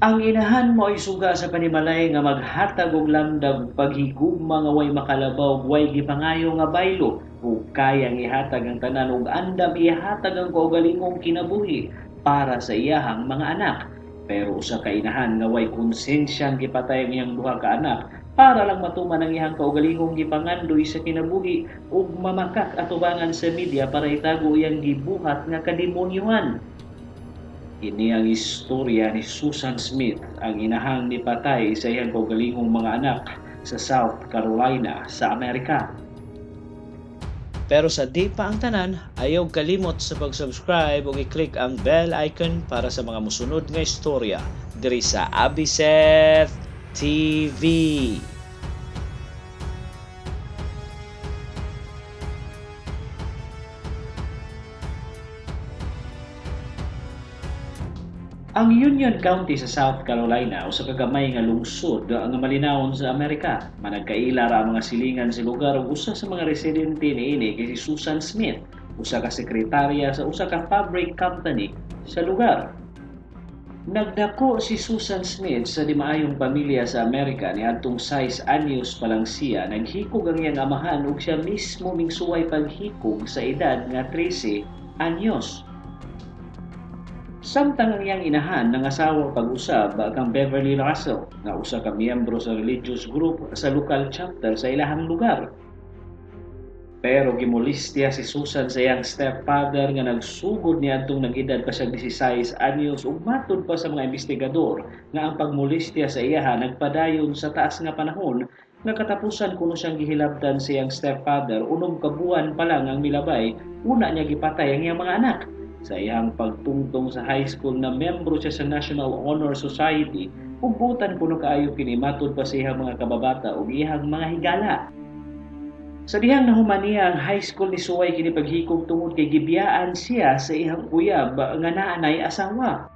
Ang inahan mao'y suga sa panimalay nga maghatag og lamdag, paghigugma nga way makalabaw ug way gipangayo nga baylo, ug kayang ihatag ang tanan ug andam ihatag ang kaugalingong kinabuhi para sa iyahang mga anak. Pero usa ka inahan nga way konsensyang gipatay ang iyang duha ka anak para lang matuman ang iyang kaugalingong gipangandoy sa kinabuhi ug mamakak atubangan sa media para itago iyang gibuhat nga kademonyohan. Kini ang istorya ni Susan Smith, ang inahang nipatay sa iyang kaugalingong mga anak sa South Carolina sa Amerika. Pero sa di pa ang tanan, ayaw kalimot sa pag-subscribe ug i-click ang bell icon para sa mga musunod nga istorya diri sa Abiseth TV. Ang Union County sa South Carolina usa ka gamay nga lungsod nga malinawon sa Amerika. Managkaila ra ang mga silingan sa lugar ug usa sa mga residente niini kay si Susan Smith, usa ka sekretarya sa usa ka fabric company sa lugar. Nagdako si Susan Smith sa di maayong pamilya sa Amerika niadtong 6 anyos pa lang siya. Naghikog ang iyang amahan ug siya mismo mingsuway paghikog sa edad nga 13 anyos. Samtang ang iyang inahan nangasawa pag-usab kang Beverly Russell nga usa ka miyembro sa religious group sa local chapter sa ilahang lugar. Pero gimolestya si Susan sa iyang stepfather nga nagsugod niadtong nag-edad pa siya 16 anyos ug matud pa sa mga investigador nga ang pagmolestya sa iyaha nagpadayon sa taas nga panahon nga katapusan kuno siyang gihilabtan sa iyang stepfather 6 ka buwan pa lang ang milabay una niya gipatay ang iyang mga anak. Sa iyang pagtungtong sa high school na membro siya sa National Honor Society ug butan kuno kaayo kini matud pa sa iyang mga kababata ug iyang mga higala. Sa dihang nahuman niya ang high school ni suway kini paghikog tungod kay gibiyaan siya sa iyang uyab nga naanay asawa.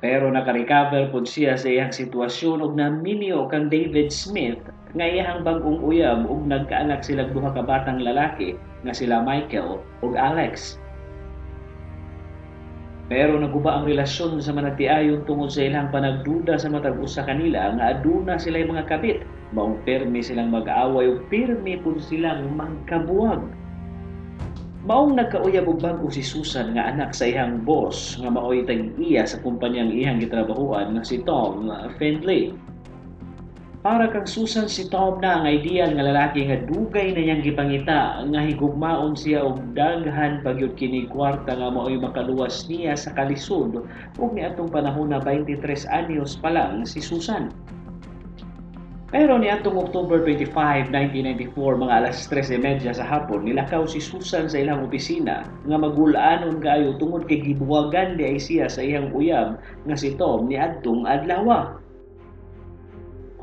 Pero nakarecover pod siya sa iyang sitwasyon ug naminyo kang David Smith nga iyang bag-ong uyab ug nagkaanak silang duha ka batang lalaki nga sila Michael ug Alex. Pero naguba ang relasyon sa managtiayon tungod sa ilang panagduda sa matag usa kanila nga aduna sila'y mga kabit. Maong pirmi silang mag-away ug pirmi pud silang magkabuwag. Maong nagkauyab og bag-o si Susan nga anak sa iyang boss nga maoy tag-iya sa kumpanyang iyang gitrabahuan nga si Tom Findlay. Para kang Susan, si Tom na ang ideal nga lalaki nga dugay na niyang gipangita nga higugmaon siya og daghan pa gyud kini kwarta nga maoy makaluwas niya sa kalisod ug niadtong panahon na 23 anyos pa lang si Susan. Pero niadtong October 25, 1994, mga alas 3:30 sa hapon, nilakaw si Susan sa ilang opisina nga magulanon kaayo tungod kay gibuwagan di ay siya sa iyang uyab nga si Tom niadtong adlaw.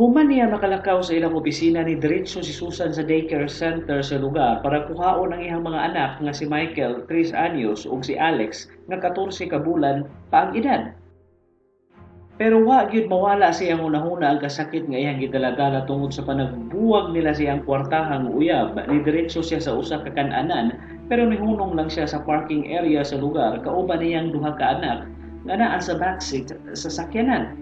Human niya makalakaw sa ilang opisina, ni diretso si Susan sa daycare center sa lugar para kuhaon ang iyang mga anak nga si Michael, 3 anyos, ug si Alex nga 14 ka bulan pa ang edad. Pero wa gyud mawala sa iyang hunahuna ang kasakit nga iyang gidaladala tungod sa panagbuwag nila sa iyang kwartahang uyab. Ni diretso siya sa usa ka kan-anan pero nihunong lang siya sa parking area sa lugar kauban niyang duha ka anak nga naa sa backseat sa sakyanan.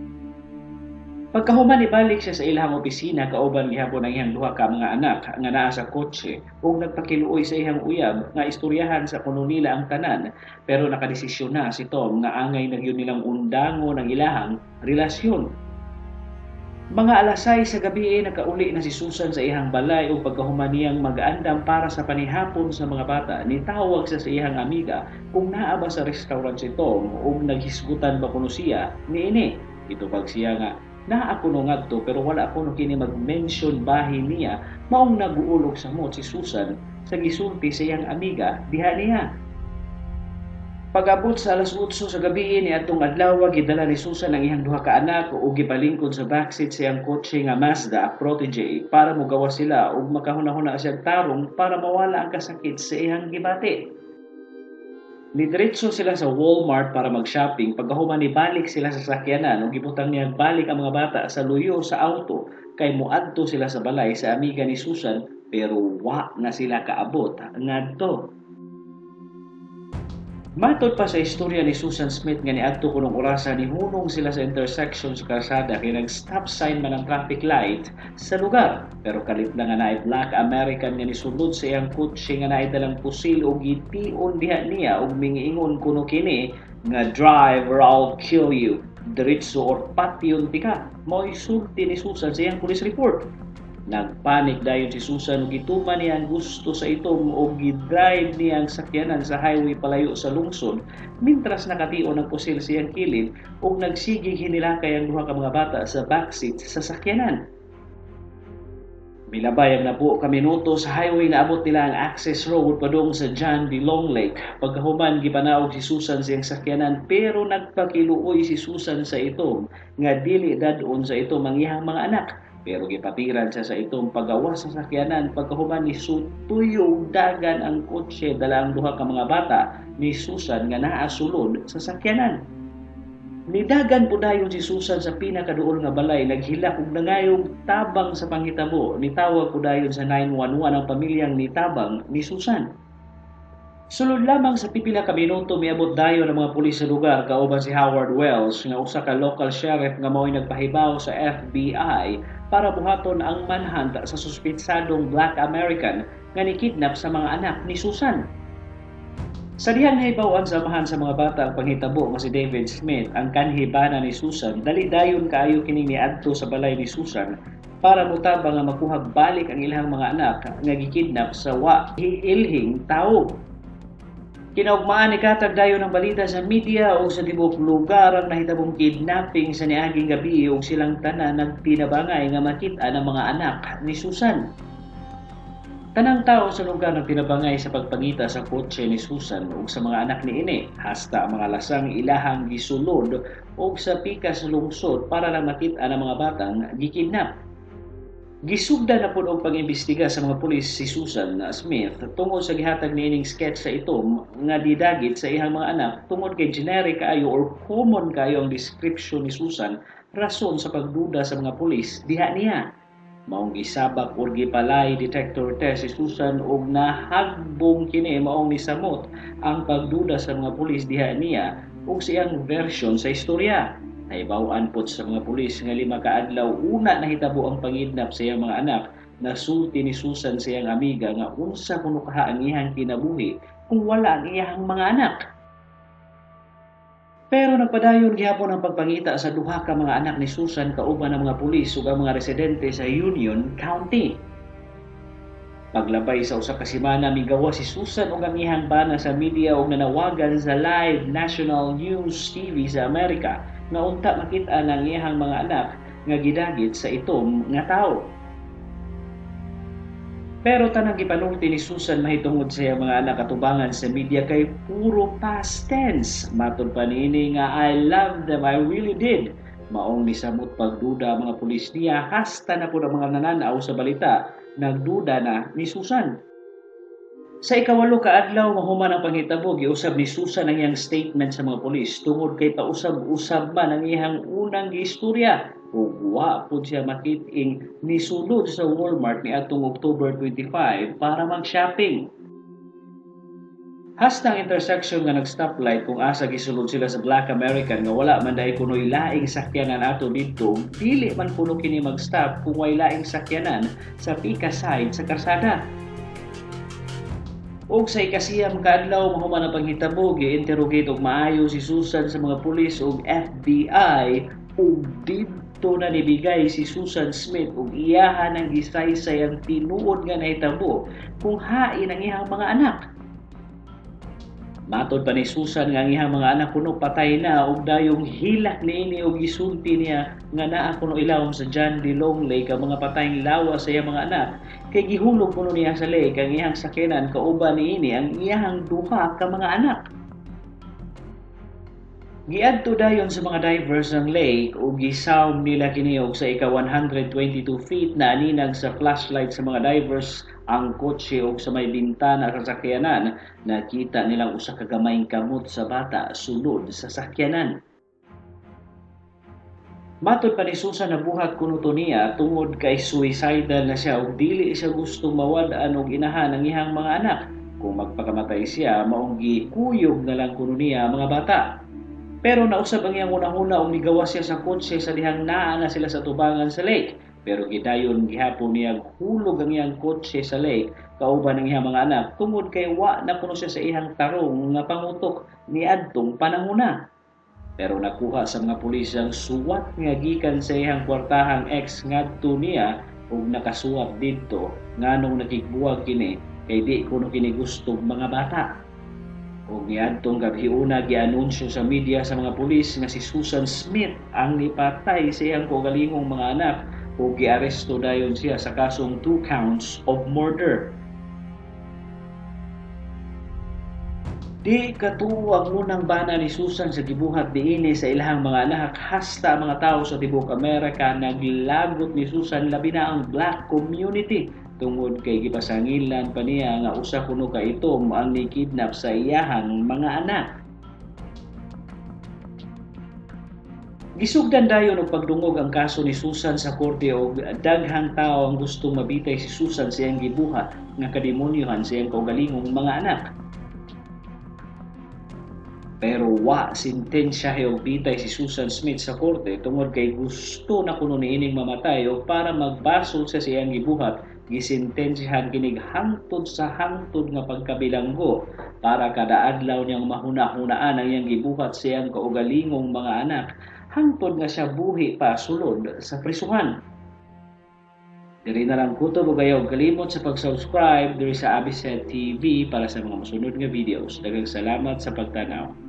Pagkahuman ibalik siya sa ilahang opisina kauban gihapon ang iyang duha ka mga anak nga naa sa kotse ug nagpakiluoy sa iyang uyab nga istoryahan sa kuno nila ang tanan, pero nakadesisyon na si Tom nga angay na gyud nilang undangon ang ilahang relasyon. Mga alas 6 sa gabi nakauli na si Susan sa iyang balay ug pagkahuman niyang mag-andam para sa panihapon sa mga bata, nitawag siya sa iyang amiga kung naa ba sa restaurant si Tom ug naghisgutan ba kuno siya niini. Itupag siya nga naa kuno ngadto pero wala kuno kini mag-mention bahin niya, maong naguulog samot si Susan sa gisulti sa iyang amiga diha niya. Pag-abot sa alas 8 sa gabi ni atong adlaw, gidala ni Susan ang iyang duha ka anak ug gipalingkod sa backseat sa iyang kotse nga Mazda Protege para mogawas sila ug makahuna-huna siyang tarong para mawala ang kasakit sa iyang gibati. Nidiretso sila sa Walmart para mag-shopping. Pagkahuman nibalik sila sa sakyanan ug gibutang niya balik ang mga bata sa luyo sa auto kay moadto sila sa balay sa amiga ni Susan, pero wa na sila kaabot ngadto. Matod pa sa istorya ni Susan Smith nga niadto kunong orasa nihunong sila sa intersection sa karsada kay nag-stop sign man ang traffic light sa lugar. Pero kalit lang nga naay Black American nga nisulod sa iyang kotse nga naay dalang pusil og gition diha niya og mingiingon kuno kini nga, "Drive or I'll kill you. Diretso or patyon tika." Mao'y sulti ni Susan sa iyang police report. Nagpanik dayon si Susan ug gituman niya ang gusto sa itom og gidrive niya ang sakyanan sa highway palayo sa lungsod mintras nakation ang pusil sa iyang kilid ug nagsigig hinilakay ang duha ka mga bata sa backseat sa sakyanan. Milabay ang napuo ka minuto sa highway, naabot nila ang access road padung sa John D. Long Lake. Pagkahuman, gipanaog si Susan sa iyang sakyanan, pero nagpakiluoy si Susan sa itom nga dili dad-on sa itom ang iyang mga anak. Pero gipatiran siya sa itom pagawas sa sakyanan. Pagkahuman, nisutuyog dagan ang kotse dala ang duha ka mga bata ni Susan nga naa sulod sa sakyanan. Nidagan po dayon si Susan sa pinakaduol nga balay, naghilak ug nangayog tabang sa panghitabo. Nitawag po dayon sa 911 ang pamilyang nitabang ni Susan. Sulod lamang sa pipila ka minuto, miabot dayon ang mga pulis sa lugar kauban si Howard Wells nga usa ka local sheriff nga mao'y nagpahibaw sa FBI para buhaton ang manhunt sa suspetsadong Black American nga nikidnap sa mga anak ni Susan. Sa dihang nahibaw-an sa amahan sa mga bata ang panghitabo nga si David Smith, ang kanhibana ni Susan, dali dayon kaayo kining niadto sa balay ni Susan para motabang nga makuha balik ang ilang mga anak nga gikidnap sa wa hiilhing tawo. Kinaugmaan, nikatag dayon ang balita sa media o sa tibuok lugar ang nahitabong kidnapping sa niaging gabi ug silang tanan nagtinabangay nga makita ng mga anak ni Susan. Tanang tao sa lugar nagtinabangay sa pagpangita sa kotse ni Susan ug sa mga anak niini, hasta ang mga lasang ilahang gisulod og sa pikas lungsod para lang makita ng mga batang gikidnap. Gisugdan na pud og pag-imbestiga sa mga pulis si Susan Smith tungod sa gihatag niining sketch sa itom nga didagit sa iyang mga anak tungod kay generic kaayo or common kaayo ang description ni Susan, rason sa pagduda sa mga pulis diha niya. Maong gisabak or gipa-lie detector test si Susan ug nahagbong kini, maong nisamot ang pagduda sa mga pulis diha niya ug sa iyang version sa istorya. Nahibaw-an pod sa mga pulis nga 5 ka adlaw una nahitabo ang pangidnap sa iyang mga anak, nasulti ni Susan sa iyang amiga nga unsa kuno kaha ang iyang kinabuhi kung wala ang iyang mga anak. Pero nagpadayon gihapon ang pagpangita sa duha ka mga anak ni Susan kauban ang mga pulis ug ang mga residente sa Union County. Paglabay sa usa ka semana, migawas si Susan ug ang iyang bana sa media ug nanawagan sa live national news TV sa Amerika nga unta makita ang iyang mga anak nga gidagit sa itom nga tawo. Pero tanang gipanulti ni Susan mahitungod sa iyang mga anak katubangan sa media kay puro past tense. Matod pa niini nga, "I love them, I really did." Maong nisamot pagduda ang mga pulis niya, hasta na pud ang mga nananaw sa balita nagduda na ni Susan. Sa 8 ka adlaw mahuman ang panghitabo, giusab ni Susan ang iyang statement sa mga pulis tungod kay pausab-usab man ang iyang unang giistorya ug wa pud siya makit-ing nisulod sa Walmart niadtong October 25 para mag-shopping. Hasta ang intersection nga nag-stoplight kung asa gisulod sila sa Black American nga wala man diay kuno'y laing sakyanan ato didto, dili man kuno kini mag-stop kung way laing sakyanan sa pika side sa karsada. Og sa 9 ka adlaw mahuman ang panghitabo, gi-interrogate og maayo si Susan sa mga pulis ug FBI ug didto na nibigay si Susan Smith ug iyahan ang gisaysay ang tinuod nga nahitabo kung hain ang iyang mga anak. Matod pa ni Susan nga ang iyang mga anak kuno patay na ug dayong hilak niini ug gisulti niya nga naa kuno ilawom sa John D. Long Lake ang mga patayng lawas sa iyang mga anak kay gihulog kuno niya sa lake ang iyang sakyanan kauban niini ang iyang duha ka mga anak. Giadto dayon sa mga divers ang lake ug gisawm nila kini og sa ika 122 feet na aninag sa flashlight sa mga divers ang kotse ug sa may bintana sa sakyanan nakita nilang usa ka gamayng kamot sa bata sulod sa sakyanan. Matod pa ni Susan, nabuhat kuno to niya tungod kay suicidal na siya ug dili siya gustong mawad-an og inahan ang iyang mga anak. Kung magpakamatay siya, maong gikuyog na lang kuno niya ang mga bata. Pero nausab ang iyang hunahuna ug migawas siya sa kotse sa dihang naa na sila sa tubangan sa lake. Pero gidayon gihapon niya hulog ang iyang kotse sa lake kauban ang iyang mga anak tungod kay wa na kuno siya sa iyang tarong nga pangutok niadtong panahona. Pero nakuha sa mga pulis ang suwat nga gikan sa iyang kwartahang ex ngadto niya ug nakasuwat didto nganong nakigbuwag kini kay di kuno kini gusto mga bata. Ug niadtong gabhiuna, gianunsyo sa media sa mga pulis nga si Susan Smith ang nipatay sa iyang kaugalingong mga anak ug giaresto dayon siya sa kasong 2 counts of murder. Di katuo ang unang bana ni Susan sa gibuhat niini sa ilahang mga anak, hasta ang mga tawo sa tibuok Amerika naglagot ni Susan, labi na ang black community, tungod kay gipasangilan pa niya nga usa kuno ka itom ang ni-kidnap sa iyahang mga anak. Gisugdan dayon og pagdungog ang kaso ni Susan sa korte og daghang tawo ang gustong mabitay si Susan sa iyang gibuhat nga kademonyohan sa iyang kaugalingong mga anak. Pero wa sentensya og bitay si Susan Smith sa korte tungod kay gusto na kuno niining mamatay og para magbasol siya sa iyang gibuhat, gisentensyahan kinig hangtod sa hangtod nga pagkabilanggo para kada adlaw niyang mahuna-hunaan ang iyang gibuhat sa iyang kaugalingong mga anak hangtod nga siya buhi pa sulod sa prisuhan. Diri na lang kutob ug ayaw kalimot sa pag-subscribe diri sa Abiset TV para sa mga mosunod nga videos. Daghang salamat sa pagtanaw.